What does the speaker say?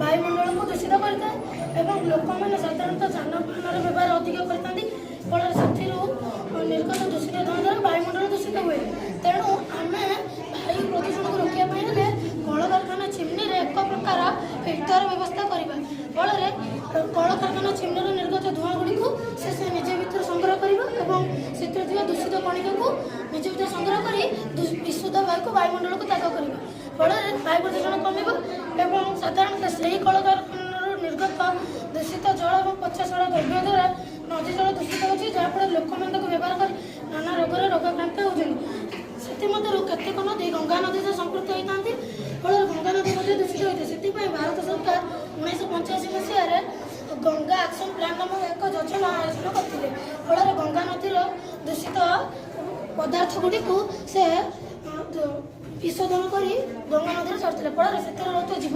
ବାୟୁମଣ୍ଡଳକୁ ଦୂଷିତ କରିଥାଏ ଏବଂ ଲୋକମାନେ ସାଧାରଣତଃ ଯାନବାହନର ବ୍ୟବହାର ଅଧିକ କରିଥାନ୍ତି। ଫଳରେ ସେଥିରୁ ନିର୍ଗତ ଦୂଷିତ ଧୂଆଁ ଦ୍ୱାରା ବାୟୁମଣ୍ଡଳ ଦୂଷିତ ହୁଏ। ତେଣୁ ଆମେ ବାୟୁ ପ୍ରଦୂଷଣକୁ ରୋକିବା ପାଇଁ ହେଲେ କଳକାରଖାନା ଚିମ୍ନିରେ ଏକ ପ୍ରକାର ଫିଲ୍ଟର ବ୍ୟବସ୍ଥା କରିବା। ଫଳରେ କଳକାରଖାନା ଚିମ୍ନିରୁ ନିର୍ଗତ ଧୂଆଁ ଗୁଡ଼ିକୁ ସେ ନିଜ ଭିତରୁ ସଂଗ୍ରହ କରିବ ଏବଂ ସେଥିରେ ଥିବା ଦୂଷିତ କଣିକାକୁ ନିଜ ଭିତରେ ସଂଗ୍ରହ କରି ବିଶୁଦ୍ଧ ବାୟୁକୁ ବାୟୁମଣ୍ଡଳକୁ ତ୍ୟାଗ କରିବ। ଫଳରେ ବାୟୁ ପ୍ରଦୂଷଣ କମିବ ଏବଂ ସାଧାରଣତଃ ସେହି କଳକାରଖାନାରୁ ନିର୍ଗତ ଦୂଷିତ ଜଳ ଏବଂ ପଚାସଢ଼ା ଦ୍ରବ୍ୟ ଦ୍ୱାରା ନଦୀ ଜଳ ଦୂଷିତ ହେଉଛି, ଯାହାଫଳରେ ଲୋକମାନେ ତାକୁ ବ୍ୟବହାର କରି ନାନା ରୋଗରେ ରୋଗାକ୍ରାନ୍ତ ହେଉଛନ୍ତି। ସେଥିମଧ୍ୟରୁ କେତେକ ନଦୀ ଗଙ୍ଗା ନଦୀ ସହ ସମ୍ପୃକ୍ତ ହୋଇଥାନ୍ତି। ଫଳରେ ଗଙ୍ଗା ନଦୀ ମଧ୍ୟ ଦୂଷିତ ହୋଇଥାଏ। ସେଥିପାଇଁ ଭାରତ ସରକାର 1985 ମସିହାରେ ଗଙ୍ଗା ଆକ୍ସନ୍ ପ୍ଲାନ୍ ନାମକ ଏକ ଯୋଜନା ଆୟୋଜନ କରିଥିଲେ। ଫଳରେ ଗଙ୍ଗା ନଦୀର ଦୂଷିତ ପଦାର୍ଥ ଗୁଡ଼ିକୁ ସେ ବିଶୋଧନ କରି ଗଙ୍ଗା ନଦୀରେ ଛାଡ଼ୁଥିଲେ। ଫଳରେ ସେଥିରେ ରହୁଥିବା ଜୀବ